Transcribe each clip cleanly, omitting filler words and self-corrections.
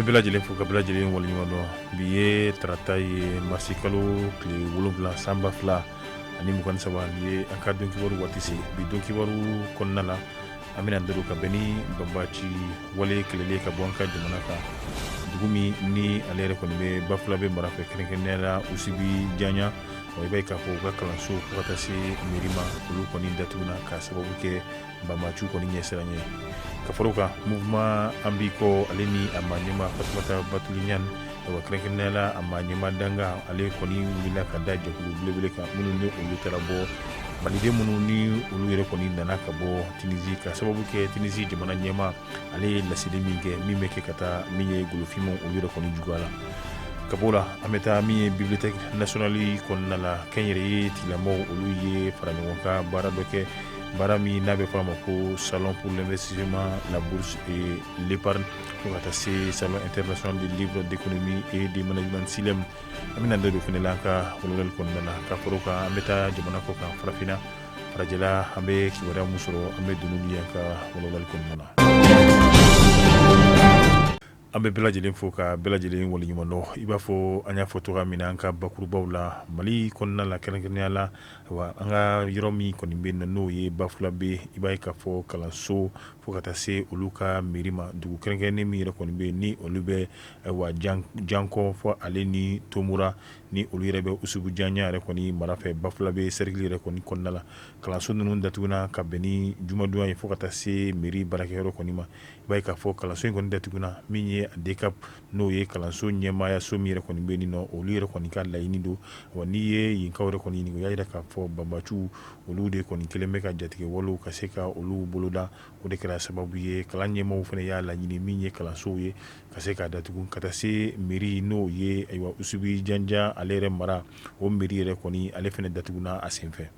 An bɛ bɛɛ lajɛlen fo ka bɛɛ lajɛlen waleɲuman dɔn. Bi ye tarata ye, marisikalo tile 7, san 2023. Nin ye an ka don kibaru waati se. Bi don kibaru kɔnɔna la, an bɛna da don ka bɛn ni banbaci wale kɛlɛli ka bɔ an ka jamana kan, dugu min ni ale yɛrɛ kɔni bɛ Bafulabe mara fɛ, kɛrɛnkɛrɛnnenya la Usibi Janya. I b'a ye k'a fɔ u ka kalanso fo ka taa se mairie ma, olu kɔni datuguna ka sababu kɛ banbaciw kɔni ɲɛsiran ye. Ka fara o kan, mouvement An b'i kɔ, ale ni a maa ɲɛmaa Fatumata Batuli Ɲani, ayiwa, kɛrɛnkɛrɛnnenya la a maa ɲɛmaa danga, ale kɔni wulila ka da jɛkulu belebele kan minnu ni olu taara bɔ maliden minnu ni olu yɛrɛ kɔni nana ka bɔ Tunisie, ka sababu kɛ Tunisie jamana ɲɛmaa ale ye laseli min kɛ, min bɛ kɛ ka taa min ye golofinmaw olu yɛrɛ kɔni juguya la. Ka b'o la, an bɛ taa min ye bibliothèque nationale kɔnɔna la. Kɛnyɛrɛye tigilamɔgɔw, olu ye fara ɲɔgɔn kan baara dɔ kɛ, baara min n'a bɛ fɔ a ma ko salon pour l'investissement, la bourse et l'épargne, fo ka taa se salon international du livre d'économie et de management, SILEM. An bɛna da don fana la an ka walawalali kɔnɔna la. Ka fara o kan, an bɛ taa jamana kɔ kan, farafinna, farajɛla, an bɛ kibaruya min sɔrɔ, an bɛ don n'olu ye an ka walawalali kɔnɔna na. An bɛ bɛɛ lajɛlen fo ka bɛɛ lajɛlen waleɲuman dɔn. I b'a fɔ an y'a fɔ cogoya min na an ka bakurubaw la, Mali kɔnɔna la, kɛrɛnkɛrɛnnenya la wa an ka yɔrɔ min kɔni bɛ yen n'o ye Bafulabe, i b'a ye k'a fɔ kalanso fo ka taa se olu ka mairie ma, dugu kɛrɛnkɛrɛnnen min yɛrɛ kɔni bɛ yen ni olu bɛ ayiwa Jankɔ fɔ ale ni Tomura, ni olu yɛrɛ bɛ Usubu Janya yɛrɛ kɔni mara fɛ, Bafulabe cercle yɛrɛ kɔni kɔnɔna la, kalanso ninnu datuguna ka bɛn ni jumadon ye fo ka taa se mairie baarakɛyɔrɔ kɔni ma. I b'a ye k'a fɔ kalanso in kɔni datuguna, min ye DCAP, n'o ye kalanso ɲɛmaayaso min yɛrɛ kɔni bɛ yen nɔ, olu yɛrɛ kɔni ka laɲini don wa. N'i ye yenkaw yɛrɛ kɔni ɲininka, u y'a jira k'a fɔ banbaciw olu de kɔni kɛlen bɛ ka jatigɛwalew ka se ka olu boloda. O de kɛra sababu ye kalan ɲɛmaaw fana y'a laɲini min ye kalansow ye ka se k'a datugu ka taa se mairie, n'o ye ayiwa Usubi Janja ale yɛrɛ mara, o mairie yɛrɛ kɔni ale fana datuguna a senfɛ.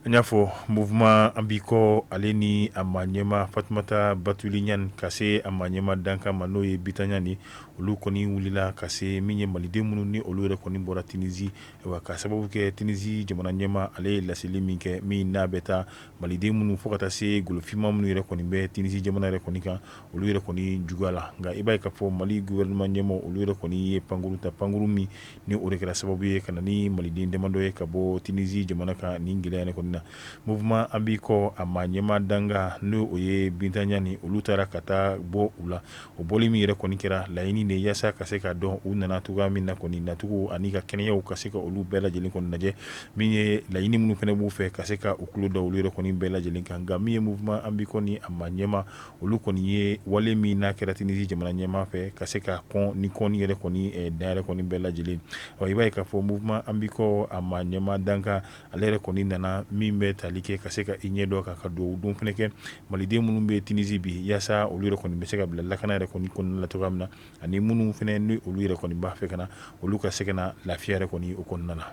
An y'a fɔ mouvement An b'i kɔ, ale ni a maa ɲɛmaa Fatumata Batuli Ɲani, ka se a maa ɲɛmaa dankan ma, n'o ye Binta Ɲani, olu kɔni wulila ka se min ye maliden minnu ni olu yɛrɛ kɔni bɔra Tunisie, wa ka sababu kɛ Tunisie jamana ɲɛmaa ale ye laseli min kɛ, min n'a bɛ taa maliden minnu fo ka taa se golofinma minnu yɛrɛ kɔni bɛ Tunisie jamana yɛrɛ kɔni kan, olu yɛrɛ kɔni juguya la. Nka i b'a ye k'a fɔ Mali gouvernement ɲɛmaaw, olu yɛrɛ kɔni ye pankuru ta, pankuru min ni o de kɛra sababu ye ka na ni maliden damadɔ ye ka bɔ Tunisie jamana kan nin gɛlɛya yɛrɛ kɔni na. Mouvement An b'i kɔ, a maa ɲɛmaa danga, n'o o ye Binta Ɲani, olu taara ka taa bɔ u la. O bɔli min yɛrɛ kɔni kɛra, laɲini de yaasa ka se k'a dɔn u nana cogoya min na kɔni nacogo ani ka kɛnɛyaw ka se ka olu bɛɛ lajɛlen kɔni lajɛ, min ye laɲini minnu fana b'u fɛ ka se ka u tulo da olu yɛrɛ kɔni bɛɛ lajɛlen kan. Nka min ye mouvement An b'i kɔ ni a maa ɲɛmaa, olu kɔni ye wale min n'a kɛra Tunisie jamana ɲɛmaa fɛ ka se ka kɔn ni kɔni yɛrɛ kɔni dan yɛrɛ kɔni bɛɛ lajɛlen. I b'a ye k'a fɔ mouvement An b'i kɔ, a maa ɲɛmaa dankan, ale yɛrɛ kɔni nana min bɛ tali kɛ ka se ka i ɲɛ dɔn ka dugawu don fana kɛ maliden minnu bɛ Tunisie bi, yaasa olu yɛrɛ kɔni bɛ se ka bila lakana yɛrɛ kɔni kɔnɔna la cogoya min na, ani minnu fana ni olu yɛrɛ kɔni b'a fɛ ka na, olu ka se ka na lafiya yɛrɛ kɔni o kɔnɔna na.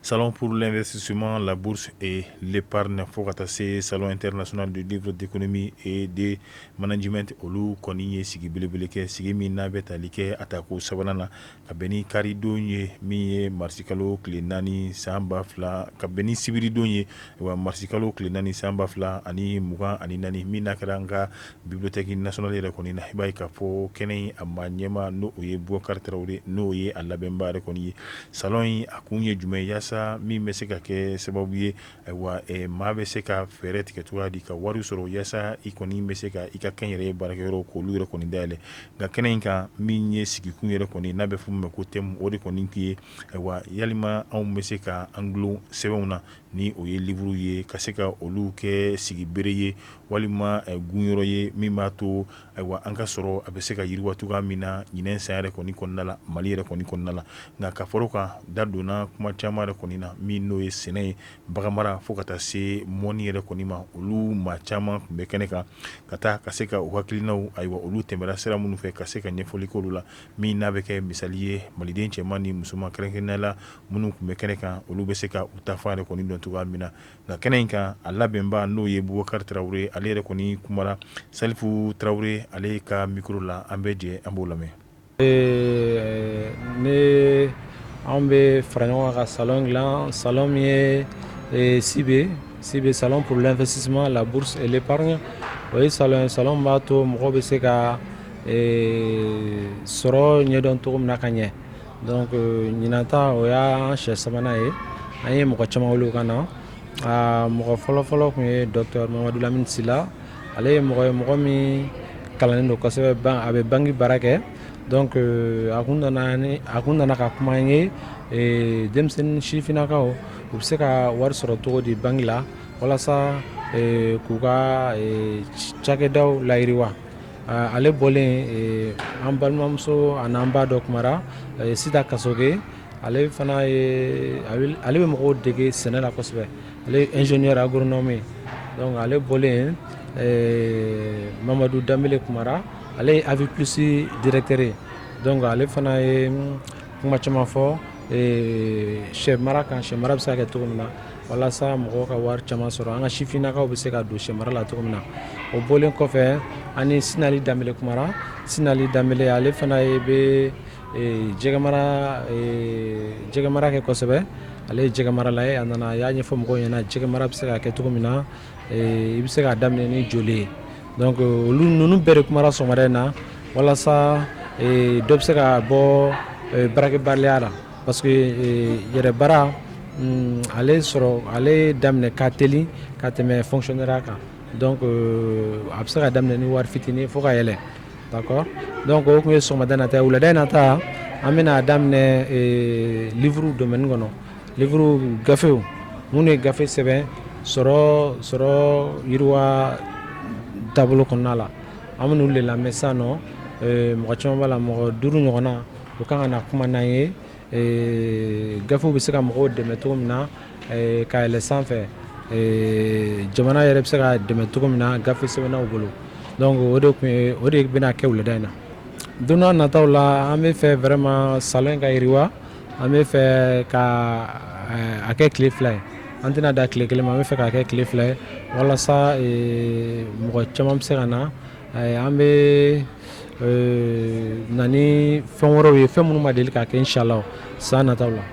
Salon pour l'investissement, la bourse et l'épargne, fo ka taa se salon international du livre d'économie et de management, olu kɔni ye sigi belebele kɛ, sigi min n'a bɛ tali kɛ a tako sabanan na, ka bɛn ni karidon ye, min ye marisikalo tile 4 san 2000, ka bɛn ni sibiridon ye, wa marisikalo tile 4 san 2024, min n'a kɛra an ka bibliothèque nationale yɛrɛ kɔni na. I b'a ye k'a fɔ kɛnɛ in, a maa ɲɛmaa, n'o ye Bubakari Tarawele, n'o ye a labɛnba yɛrɛ kɔni ye. Salon in a kun ye jumɛn ye? Yaasa min bɛ se ka kɛ sababu ye, ayiwa, maa bɛ se ka fɛɛrɛ tigɛ cogoya di ka wari sɔrɔ, yaasa i kɔni bɛ se ka i ka kɛnyɛrɛye baarakɛyɔrɔ k'olu yɛrɛ kɔni dayɛlɛ. Nka kɛnɛ in kan, min ye sigikun yɛrɛ kɔni n'a bɛ fɔ min ma ko thème, o de kɔni tun ye, ayiwa, yalima anw bɛ se ka an dulon sɛbɛnw na, ni o ye livre ye, ka se ka olu kɛ sigibere ye walima gunyɔrɔ ye, min b'a to, ayiwa, an ka sɔrɔ a bɛ se ka yiriwa cogoya min na ɲinɛn san yɛrɛ kɔni kɔnɔna la, Mali yɛrɛ kɔni kɔnɔna la. Nka ka fara o kan, da donna kuma caman yɛrɛ kɔni na, min n'o ye sɛnɛ ye, baganmara, fo ka taa se mɔni yɛrɛ kɔni ma. Olu maa caman tun bɛ kɛnɛ kan ka taa ka se ka u hakilinaw, ayiwa, olu tɛmɛra sira minnu fɛ, ka se ka ɲɛfɔli k'olu la, min n'a bɛ kɛ misali ye maliden cɛman ni musoman, kɛrɛnkɛrɛnnenya la minnu tun bɛ kɛnɛ kan, olu bɛ se ka u taafan yɛrɛ kɔni dɔn cogoya min na. Nka kɛnɛ in kan, a labɛnba, n'o ye Bubakari Tarawele, ale yɛrɛ kɔni kumara Salifu Tarawele ale ka micro la. An bɛ jɛ an b'o lamɛn. Ne anw bɛ fara ɲɔgɔn kan ka salon dilan, salon min ye SIBE, SIBE, salon pour l'investissement, la bourse et l'épargne. O ye salon ye, salon b'a to mɔgɔ bɛ se ka sɔrɔ ɲɛdɔn cogo min na ka ɲɛ. Donc ɲinan ta, o y'an siɲɛ sabanan ye. An ye mɔgɔ caman wele ka na. Mɔgɔ fɔlɔfɔlɔ tun ye docteur Mamadu Lamini Sila. Ale ye mɔgɔ ye, mɔgɔ min kalannen don kosɛbɛ, a bɛ banque baara kɛ. Donc a kun nana ka kuma an ye denmisɛnnin sifinnakaw, u bɛ se ka wari sɔrɔ cogo di banque la, walasa k'u ka cakɛdaw layiriwa. Ale bɔlen, an balimamuso ani an ba dɔ kumara, Sita Kasoge. Ale fana ye, ale bɛ mɔgɔw dege sɛnɛ la kosɛbɛ, ale ye ingénieur agronome ye. Donc ale bɔlen, Mamadu Danbele kumara, ale ye AV Plus directeur ye. Donc ale fana ye kuma caman fɔ sɛ mara kan, sɛ mara bɛ se ka kɛ cogo min na walasa mɔgɔw ka wari caman sɔrɔ, an ka sifinnakaw bɛ se ka don sɛ mara la cogo min na. O bɔlen kɔfɛ, ani Sinali Danbele kumara. Sinali Danbele, ale fana ye bɛ jɛgɛ mara kɛ kosɛbɛ, ale ye jɛgɛ marala ye. A nana, a y'a ɲɛfɔ mɔgɔw ɲɛna jɛgɛ mara bɛ se ka kɛ cogo min na, i bɛ se k'a daminɛ ni joli ye. Donc olu ninnu bɛɛ de kumara sɔgɔmada in na, walasa dɔ bɛ se ka bɔ baarakɛbaliya la, parce que yɛrɛ baara, ale sɔrɔ, ale daminɛ ka teli ka tɛmɛ fonctionnaire kan. Donc a bɛ se ka daminɛ ni wari fitinin fo ka yɛlɛ, d'accord. Donc o tun ye sɔgɔmada in ta ye. Wulada in na ta, an bɛna daminɛ livre domaine kɔnɔ, livre, gafew, minnu ye gafe sɛbɛn sɔrɔ yiriwa taabolo kɔnɔna la. An bɛ n'olu de lamɛn sisan nɔ. Mɔgɔ caman b'a la, mɔgɔ duuru ɲɔgɔnna, o kan ka na kuma n'an ye gafew bɛ se ka mɔgɔw dɛmɛ cogo min na ka yɛlɛ sanfɛ, jamana yɛrɛ bɛ se ka dɛmɛ cogo min na gafe sɛbɛnnaw bolo. Donc o de tun ye, o de bɛna kɛ wulada in na. Don n'a nataw la, an bɛ fɛ vraiment salon in ka yiriwa. An bɛ fɛ ka a kɛ tile 2 ye, an tɛna da tile kelen ma. An bɛ fɛ k'a kɛ tile 2 ye walasa mɔgɔ caman bɛ se ka na. An bɛ na ni fɛn wɛrɛw ye, fɛn minnu ma deli ka kɛ, inshallah, san nataw la.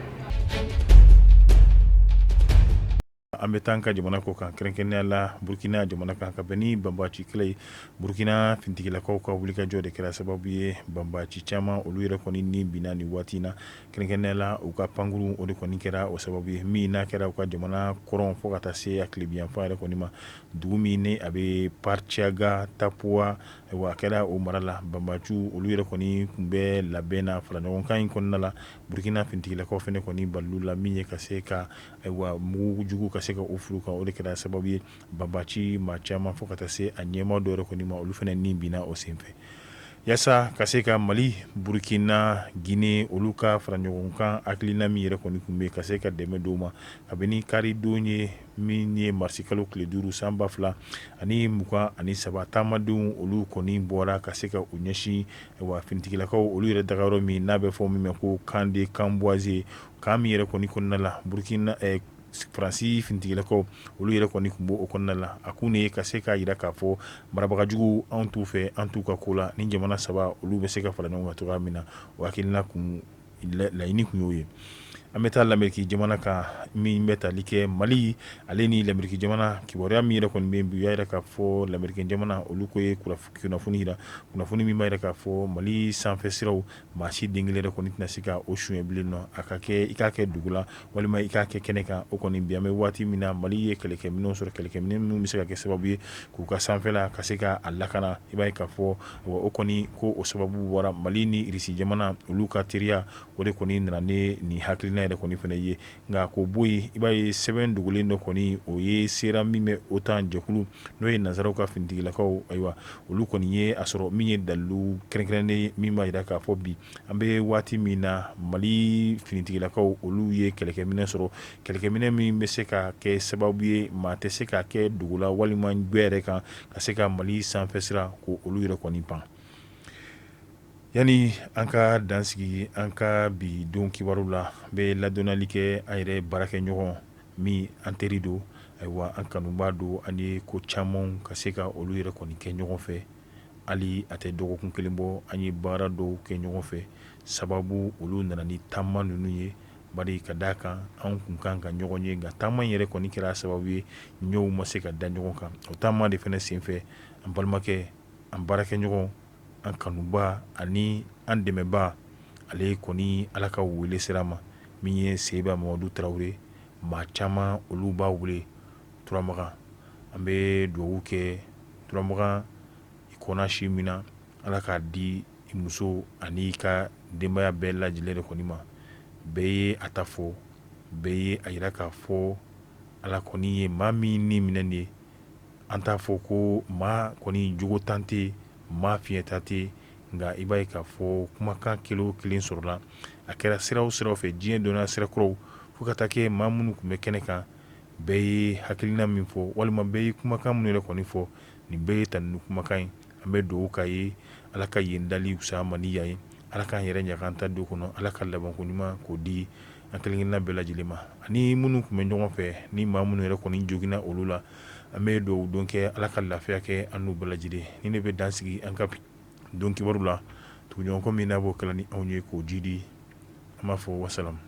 An bɛ taa an ka jamana kɔ kan, kɛrɛnkɛrɛnnenya la Burukina jamana kan, ka bɛn ni banbaci kɛlɛ ye. Burukina finitigilakaw ka wulikajɔ de kɛra sababu ye banbaci caman, olu yɛrɛ kɔni ni binna nin waati in na, kɛrɛnkɛrɛnnenya la u ka pankurun. O de kɔni kɛra o sababu ye min n'a kɛra u ka jamana kɔrɔn fo ka taa se a tilebinyanfan yɛrɛ kɔni ma, dugu min ni a bɛ Paritiyaga Tapuwa. Ayiwa, a kɛra o mara la. Banbaciw, olu yɛrɛ kɔni tun bɛ labɛn na fara ɲɔgɔnkan in kɔnɔna la. Burukina finitigilakaw fana kɔni balil'u la min ye ka se ka, ayiwa, mugu jugu ka se ka o fili u kan. O de kɛra sababu ye banbaci maa caman, fo ka taa se a ɲɛmaa dɔw yɛrɛ kɔni ma, olu fana ni binna o senfɛ. Yaasa ka se ka Mali, Burukina, Gine, olu ka fara ɲɔgɔn kan, hakilina min yɛrɛ kɔni tun bɛ ka se ka dɛmɛ don ma, kabini karidon ye min ye marisikalo tile 5 san 2023, taamadenw, olu kɔni bɔra ka se ka u ɲɛsin, wa finitigilakaw, olu yɛrɛ dagayɔrɔ min n'a bɛ fɔ min ma ko camp de Kambouazé, camp min yɛrɛ kɔni kɔnɔna la, Burukina, Faransi finitigilakaw, olu yɛrɛ kɔni tun b'o kɔnɔna la. A kun ye ka se k'a jira k'a fɔ marabagajugu, anw t'u fɛ, an t'u ka ko la. Ni jamana saba, olu bɛ se ka fara ɲɔgɔn kan cogoya min na, o hakilina kun, laɲini tun y'o ye. An bɛ taa Lameriki jamana kan, min bɛ tali kɛ Mali ale ni Lameriki jamana. Kibaruya min yɛrɛ kɔni bɛ bi, u y'a jira k'a fɔ Lameriki jamana, olu ko ye kunnafoni jira, kunnafoni min b'a jira k'a fɔ Mali sanfɛ siraw, maa si den kelen yɛrɛ kɔni tɛna se ka o suɲɛ bilen nɔ, a ka kɛ i k'a kɛ dugu la walima i k'a kɛ kɛnɛ kan. O kɔni bi, an bɛ waati min na, Mali ye kɛlɛkɛminɛnw sɔrɔ, kɛlɛkɛminɛn minnu bɛ se ka kɛ sababu ye k'u ka sanfɛla ka se ka a lakana. I b'a ye k'a fɔ o kɔni ko o sababu bɔra Mali ni Irisi jamana, olu ka teriya, o de kɔni nana ni nin hakilina yɛrɛ kɔni fana ye. Nka k'o bɔ yen, i b'a ye sɛbɛn dogolen dɔ kɔni, o ye sera min bɛ OTAN jɛkulu, n'o ye nansaraw ka finitigilakaw, ayiwa, olu kɔni ye a sɔrɔ min ye dalilu kɛrɛnkɛrɛnnen min b'a jira k'a fɔ bi an bɛ waati min na, Mali finitigilakaw, olu ye kɛlɛkɛminɛ sɔrɔ, kɛlɛkɛminɛ min bɛ se ka kɛ sababu ye maa tɛ se ka kɛ dugu la walima gbɛ yɛrɛ kan ka se ka Mali sanfɛ sira ko olu yɛrɛ kɔni pan. Yanni an ka dansigi an ka bi don kibaru la, n bɛ ladɔnniyali kɛ an yɛrɛ baarakɛɲɔgɔn min, an teri don, ayiwa, an kanubaa don, an ye ko caman ka se ka olu yɛrɛ kɔni kɛ ɲɔgɔn fɛ. Hali a tɛ dɔgɔkun kelen bɔ, an ye baara dɔw kɛ ɲɔgɔn fɛ. Sababu, olu nana ni taama ninnu ye, bari ka d'a kan an kun kan ka ɲɔgɔn ye, nka taama in yɛrɛ kɔni kɛra sababu ye ɲɛw ma se ka da ɲɔgɔn kan. O taama de fana senfɛ, an balimakɛ, an baarakɛɲɔgɔn An kanuba ani an dɛmɛba, ale kɔni Ala ka wele sera ma min ye Seba Mamadu Tarawele. Maa caman olu b'a wele Turamagan. An bɛ dugawu kɛ Turamagan, i kɔnna si min na, Ala k'a di i muso ani i ka denbaya bɛɛ lajɛlen de kɔni ma. Bɛɛ ye a ta fɔ, bɛɛ ye a jira k'a fɔ Ala kɔni ye maa min ni minɛ nin ye. An t'a fɔ ko maa kɔni jogo tan tɛ, maa fiɲɛta tɛ, nka i b'a ye k'a fɔ kumakan kelen o kelen sɔrɔla, a kɛra sira o sira fɛ, diɲɛ donna sira kɔrɔw fo ka taa kɛ maa minnu tun bɛ kɛnɛ kan, bɛɛ ye hakilina min fɔ walima bɛɛ ye kumakan minnu yɛrɛ kɔni fɔ, nin bɛɛ ye tanuni kumakan ye. An bɛ dugawu k'a ye, Ala ka yen dali fisaya ma ni yan ye, Ala k'an yɛrɛ ɲɛ k'an ta du kɔnɔ, Ala ka labanko ɲuman k'o di an kelenkelenna bɛɛ lajɛlen ma, ani minnu tun bɛ ɲɔgɔn fɛ, ni maa minnu yɛrɛ kɔni joginna olu la, an bɛ dugawu don kɛ, Ala ka lafiya kɛ an n'u bɛɛ lajɛlen. Ni ne bɛ dan sigi an ka don kibaru la, tuguɲɔgɔn min n'a b'o kɛla ni anw ye k'o jidi, an b'a fɔ wasalamu.